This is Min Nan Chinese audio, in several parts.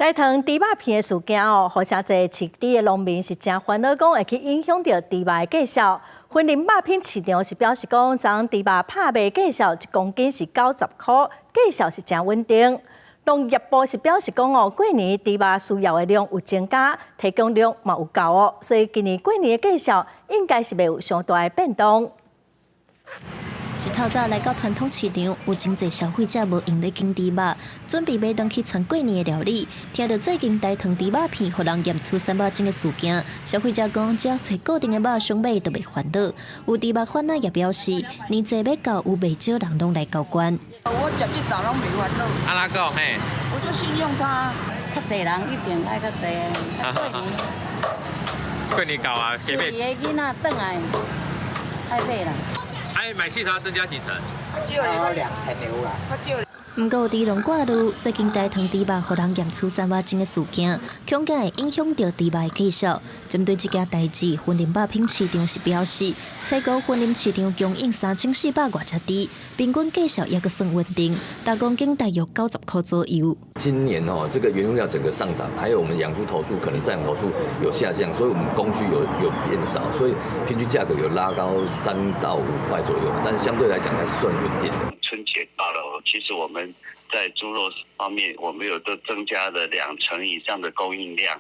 大唐豬肉片的事件哦，予誠濟飼豬的農民是誠煩惱，講會去影響著豬肉的價數。雲林肉品市場是表示講，昨昏豬肉拍賣價數一公斤是90箍，價數是誠穩定。農業部是表示講哦，過年豬肉需要的量有增加，提供量嘛有夠哦，所以今年過年的價數應該是袂有傷大的變動。一透早來到傳統市場，有真濟消費者無閒咧揀豬肉，準備買轉去傳過年的料理。聽著最近大唐豬肉片予人驗出瘦肉精的事件，消費者講只要揣固定的肉商買就袂煩惱。有豬肉販仔也表示，年節欲到，有袂少人攏來交關。我食這道攏袂煩惱。按怎講嘿？我就信用他。較濟人一定愛較濟。過年。過年到啊，厝裡的囡仔轉來，愛買啦。哎，買汽車增加幾成？較少兩成了啦。較少。毋過有豬農掛慮，最近大唐豬肉予人驗出瘦肉精的事件，恐驚會影響著豬肉的價數。針對這件代誌，雲林肉品市場是表示，採購雲林市場供應3400外隻豬，平均價數猶閣算穩定，逐公斤大約90箍左右。今年哦，這個原物料整個上漲，還有我們養豬頭數可能飼養頭數有下降，所以我們供需有變少，所以平均價格有拉高3到5塊左右，但相對來講還是算穩定的。春節到了，其實我們在豬肉方面，我們有都增加了兩成以上的供應量，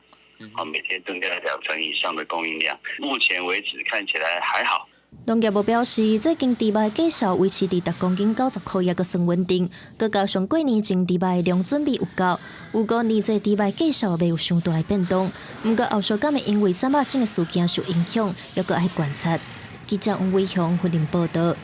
啊，每天增加兩成以上的供應量。目前為止看起來還好。農業部表示，最近豬肉價數維持佇逐公斤90箍，猶閣算穩定。閣加上過年前豬肉量準備有夠，預估年節豬肉價數袂有傷大的變動。毋過後續敢會因為瘦肉精的事件受影響，猶閣愛觀察。記者王偉雄雲林報道。